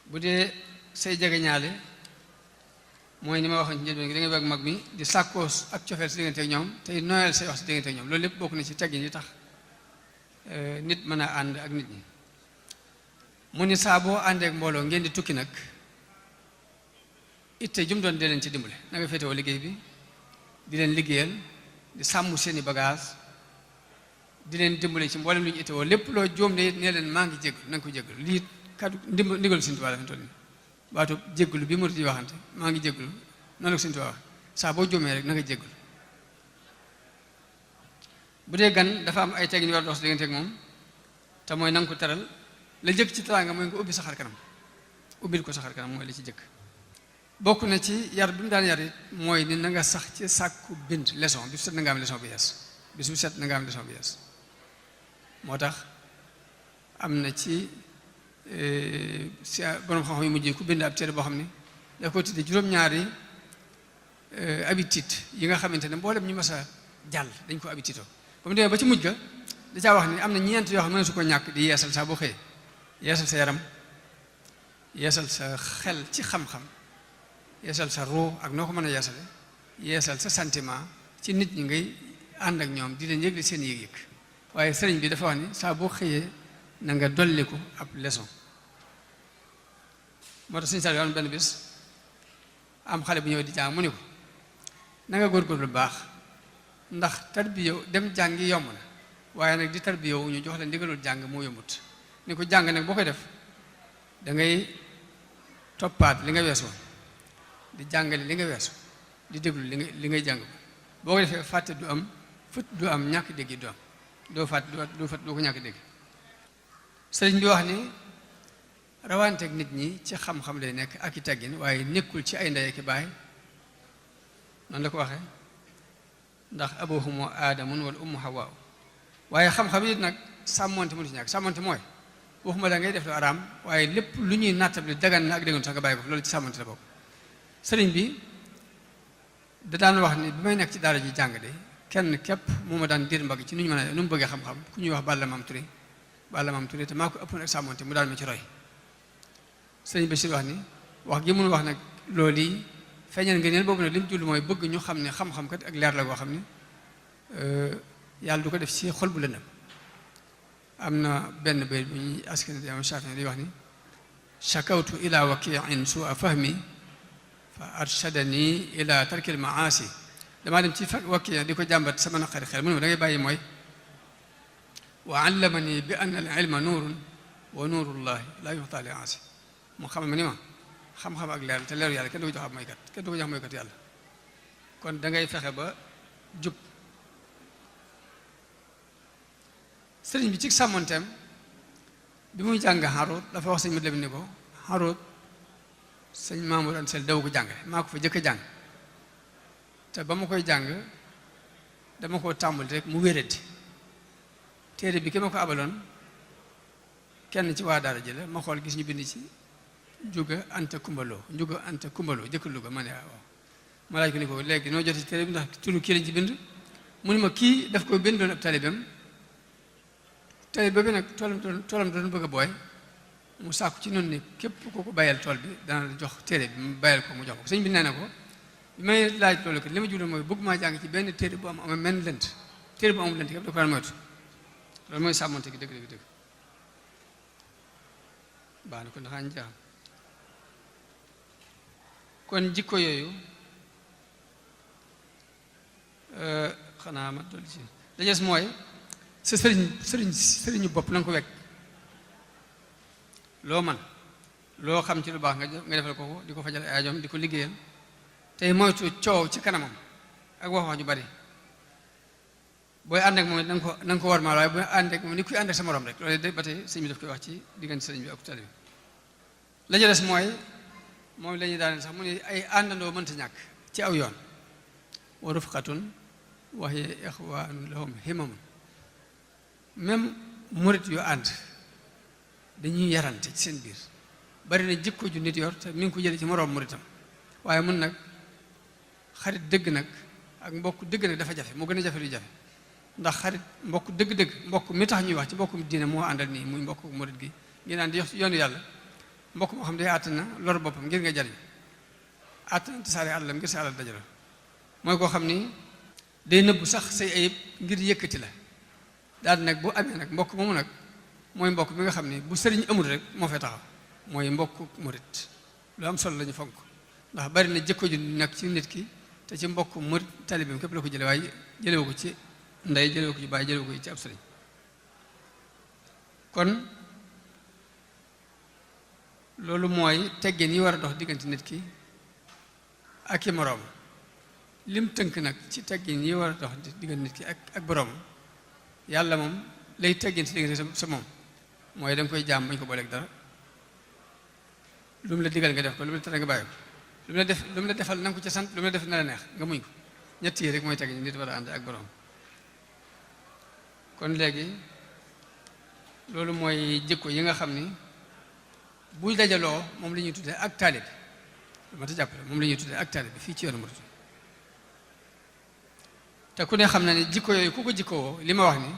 bu dee say jege ñaale mooy ni ma waxoon ci njëlbeen gi da ngay bëgg mag mi di sàkkoo ak cofeel si diggante ak ñoom tey nooyal say wax si diggante ak ñoom loolu lépp bokk na ci teggin yi tax nit mën a ànd ak nit ñi mu ni saa boo àndee ak mbooloo ngeen di tukki nag itte jum doon dee leen ci dimbale na nga féetewoo liggéey bi di leen liggéeyal di sàmm seeni bagage di leen dimbale ci mboolem lu ñu ittewoo lépp loo jóom ne nee leen maa ngi jéggalu na nga ko jéggalu lii kaddu ndigalu Sëñ Tuubaa la fi toll nii baatu jéggalu bi murid yi waxante maa ngi jéggalu noonu la ko Sëñ Tuubaa wax saa boo jóomee rek na nga jéggalu bu dee gan dafa am ay teggin war a dox si diggante ak moom te mooy na nga ko teral la jëkk ci teraanga mooy nga ubbi sa xar kanam ubbil ko sa xar kanam mooy li ci jëkk bokk na ci yar bi mu daan yar it mooy ni na nga sax ci sàkku bind leçon bi su set na nga am leçon bu yees bi su set na nga am leçon bu yees moo tax am na ci si borom xam-xam yu mujj ku bind ab téere boo xam ne da ko tudde juróom-ñaari habitude yi nga xamante ne mboolem ñu mas a jàll dañ ko habitude ba mu demee ba ci mujj ga da caa wax ni am na ñeent yoo xam ne su ko ñàkk di yeesal saa boo xëyee yeesal sa yaram yeesal sa xel ci xam-xam yeesal sa ruu ak noo ko mën a yeesale yeesal sa sentiment ci nit ñi ngay ànd ak ñoom di leen yëgle seen yëg-yëg waaye sëriñ bi dafa wax ni saa boo xëyee na nga dolliku ab leçon moo tax suñu sal yoon benn bis am xale bu ñëw di jàng mu ni ko na nga góorgóorlu bu baax ndax tarbiya dem jàngi yomb na waaye nag di tarbiya wu ñu jox la ndigalul jàng moo yombut ni ko jàng nag boo koy def da ngay toppaat li nga weesu di jàngale li nga weesu di déglu li ngay jàng boo ko defee fàtte du am fët du am ñàkk dégg du am doo fàtte doo ko ñàkk dégg sëriñ bi wax ni rawanteeg nit ñi ci xam-xam lay nekk ak i teggin waaye nekkul ci ay ndey ak i baay noonu la ko waxee ndax abuhumu aadamun wal ummu hawaa waaye xam-xam yi nag sàmmonte mu ci ñàkk sàmmonte mooy waxuma la ngay def lu araam waaye lépp lu ñuy nattable dagan na ak déggoon sax nga bàyyi ko loolu ci sàmmonte la bokk sëriñ bi da daan wax ni bi may nekk ci daara ji jàng de kenn képp moo ma daan diir mbagg ci nu ñu mën a nu mu bëggee xam-xam ku ñuy wax Balla Maam Touré te maa ko ëppoon ak sàmmonte mu daan ma ci roy sëriñ Bachir wax ni wax gi mun wax nag loolu yi feeñal nga neen boobu nag li mu jullu mooy bëgg ñu xam ne xam-xam kat ak leer la goo xam ne yàlla du ko def ci xol bu lëndëm am na benn bayt bu ñuy askan di am Shaafi'i di wax ni shakawtu ila wakiin su'a fahmi fa arshadani ila tarkil maasi damaa dem ci wakki di ko jàmbat sama naqari xel mu ne ma da ngay bàyyi mooy wa allamani bi anna al ilma nuurun wa nuurullahi la yuxtaa li aasi mu xamal ma ni ma xam-xam ak leer te leeru yàlla kenn du ko jox ab moykat kenn du ko jox moykat yàlla kon da ngay fexe ba jub sëriñ bi ci sàmmonteem bi muy jàng Haroot dafa wax sëñ Mat Lamin ni ko Haroot sëñ Mamour Anta Sall daw ko jàngale maa ko fa jëkk a jàng te ba ma koy jàng dama koo tàmbali rek mu wéradi téere bi ki ma ko abaloon kenn ci waa daara ji la ma xool gis ñu bind ci Njuga Anta Kumbaloo jëkk Luga ma ne waaw ma laaj ko ni ko léegi noo jot ci téere bi ndax turu kii lañ ci bind mu ni ma kii daf ko bindoon ab talibam bi nag toolam doon bëgg a booy mu sàkku ci noonu ni képp ku ko bàyyal tool bi dana la jox téere bi mu bàyyal ko mu jox ko sëñ bi nee na ko bi may laaj loolu kat li ma jublu mooy bëgg maa jàng ci benn téere bu am men lënt téere bu amul lënt képp da ko daan moytu loolu mooy sàmmonte gi dëgg baax na ko ndaxaa ñu jaaxam kon jikko yooyu xanaa ma dolli ci dajees mooy sa sëriñu bopp na nga ko wekk loo man loo xam ci lu baax nga defal ko di ko fajal ay aajoom di ko liggéeyal tey moytu coow ci kanamam ak wax ju bari booy ànd ak moom na nga ko war maa waaye booy ànd ak moom ni kuy ànd ak sa morom rek loolu de ba tey sëñ bi daf koy wax ci diggante sëriñ bi ak tali bi la ca des mooy moom la ñuy daaneel sax mu ne ay àndandoo mënta ñàkk ci aw yoon wa rufqatun wa hiya ixwaanu lahum himamun même murit yu ànd dañuy yarante ci seen biir bari na jikko ju nit yor te mi ngi ko jële ci moroom muritam waaye mun nag xarit dëgg nag ak mbokk dëgg nag dafa jafe moo gën a jafe lu jafe ndax xarit mbokk dëgg-dëgg mbokk mi tax ñuy wax ci mbokkum diine moo àndal nii muy mbokk murit gi ngi naan di yox yoonu yàlla mbokk moo xam day àtt na lor boppam ngir nga jariñ àtt na tasaare àllam ngir sa àlal dajalo mooy koo xam ni day nëbbu sax say ayib ngir yëkkati la daal nag bu amee nag mbokk moomu nag mooy mbokk mi nga xam ne bu sëriñ amul rek moo fay taxaw mooy mbokk murit lu am solo la ñu fonk ndax bari na jikko ju nag ci nit ki te ci mbokk murit talibam képp la ko jële waaye jëlewu ko ci ndey jëlewu ko ci baay jëlewu ko ci ab sëriñ kon loolu mooy teggin yi war a dox diggante nit ki ak i moroom lim tënk nag ci teggin yi war a dox diggante nit ki ak boroom yàlla moom lay teggin si diggante sa moom mooy da nga koy jaam bañ ko booleeg dara lu mu la digal nga def ko lu mu la tere nga bàyyi ko lu mu la defal na nga ko ca sant lu mu la def na la neex nga muñ ko ñett yi rek mooy teggin nit war a ànd ak boroom kon léegi loolu mooy jikko yi nga xam ni buy dajaloo moom la ñuy tuddee ak taalibe lu ma ta jàppale moom la ñuy tuddee ak taalibe fii ci yoonu murid te ku ne xam na ne jikko yooyu ku ko jikkowoo li ma wax ni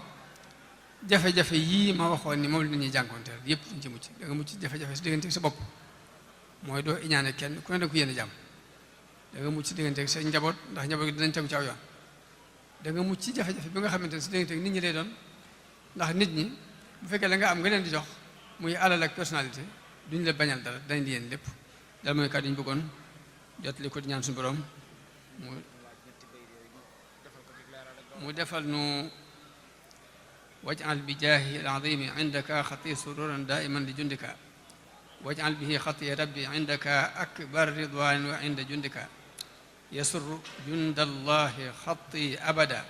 jafe-jafe yii ma waxoon ni moom la ñuy jànkoonteel yépp duñ ci mucc da nga mucc jafe-jafe si diggante sa bopp mooy doo iñaane kenn ku ne da ko yéene jàmm da nga mucc si diggante sa njaboot ndax njaboot gi dinañ tegu ci aw yoon da nga mucc ci jafe-jafe bi nga xamante ne si diggante nit ñi lay doon ndax nit ñi bu fekkee la nga am nga leen di jox muy alal ak personnalité duñ la bañal dara dañ di yéen lépp dal mooy kàddu ñu bëggoon jot li ko di ñaan suñu borom mu defal nu waj'al bi jaahi al-azimi indaka xati sururan daiman li jundika waj'al bihi xati rabbi indaka akbar ridwan wa inda jundika yasurru jundallahi xati abada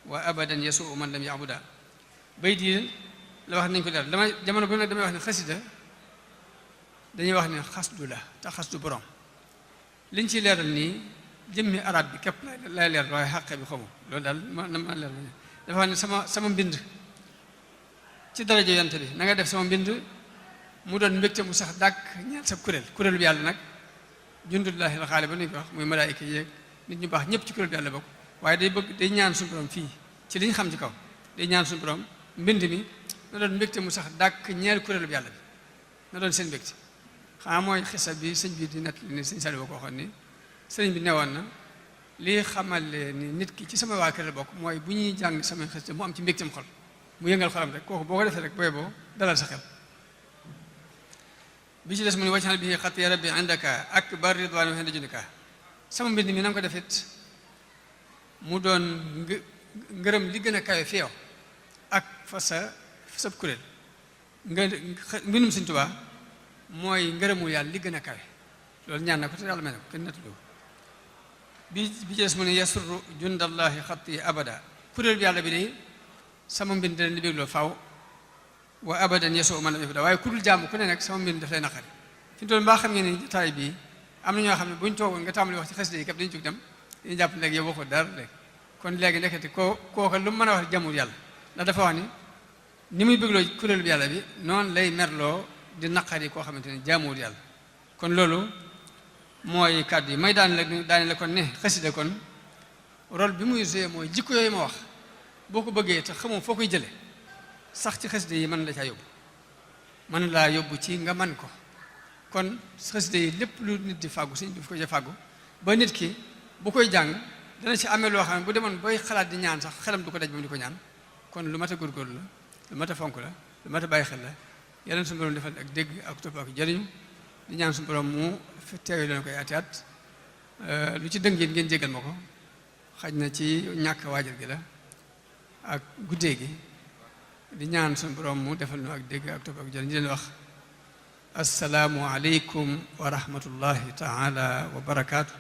wa abadan yasuu man lam yabuda bay di la wax nañ ko leer dama jamono bu nag damay wax ne xasida dañuy wax ne xasdu la te xasdu borom liñ ci leeral nii jëmmi arab bi képp lay leer waaye xàqe bi xamu loolu daal ma leer dafa wax ne sama mbind ci daraja yonte bi na nga def sama mbind mu doon mbégte mu sax dàkk ñeel sa kuréel bi yàlla nag jundullahi la xaale ba nuñ ko wax muy malaayika yeeg nit ñu baax ñëpp ci kuréel bi yàlla bokk waaye day ñaan suñu borom fii ci li ñu xam ci kaw day ñaan suñu borom mbind mi na doon mbégte mu sax dàkk ñeel kuréel bi yàlla bi na doon seen mbégte xanaa mooy xisa bi sëñ bi di nett ni sëñ Saliou ko waxoon ni sëriñ bi newoon na lii xamale ni nit ki ci sama waa kër la bokk mooy bu ñuy jàng samay xasida mu am ci mbégteem xol mu yëngal xolam rek kooku boo ko defee rek boo dalal sa xel bi ci des mu ne waj'al bihi xatti ya rabbi indaka akbar ridwan wa inda jundika sama mbind mi na nga ko defit mu doon ngërëm li gën a kawe fi yow ak fa sa kuréel mbindum Sëñ Tuubaa mooy ngërëmul yàlla li gën a kawe loolu ñaan na ko te yàlla may na ko kenn nettuloo bi ci des mu ne yasurru jundallahi xatti abada kuréel bi yàlla bi de sama mbind dana li bégloo faw wa abadan yasoo man lam yafda waaye ku dul jàmm ku ne nag sama mbind daf lay naqari fi mu toll mbaa xam ngeen ni jotaay bii am na ñoo xam ne buñ toogoon nga tàmbali wax ci xasida yi kap dañu jóg dem dañuy jàpp léegi yow waxoo dara léegi kon léegi nekkati kooka lu mu mën a wax jàmmul yàlla ndax dafa wax ni muy bégloo kuréel bi yàlla bi noonu lay merloo di naqari koo xamante ne jaamuwul yàlla kon loolu mooy kàddu yi may daane la kon ne xasida kon rôle bi muy joué mooy jikko yooyu ma wax boo ko bëggee te xamoo foo koy jële sax ci xasida yi mën la caa yóbbu mën laa yóbbu ci nga man ko kon xasida yi lépp lu nit di fàggu sëñ bi fi ko ca fàggu ba nit ki bu koy jàng dana ci amee loo xam ne bu demoon booy xalaat di ñaan sax xelam du ko daj ba mu di ko ñaan kon lu mat a góorgóorlu la lu mat a fonk la lu mat a bàyyi xel la yeneen suñu borom defal ak dégg ak topp ak jëriñu di ñaan suñu borom mu teewe leen koy ati at lu ci dëng ngeen jégal ma ko xaj na ci ñàkk waajal gi la ak guddee gi di ñaan suñu borom mu defal nu ak dégg ak topp ak jëriñu leen wax assalaamu aleykum wa rahmatullahi taala wa barakaatu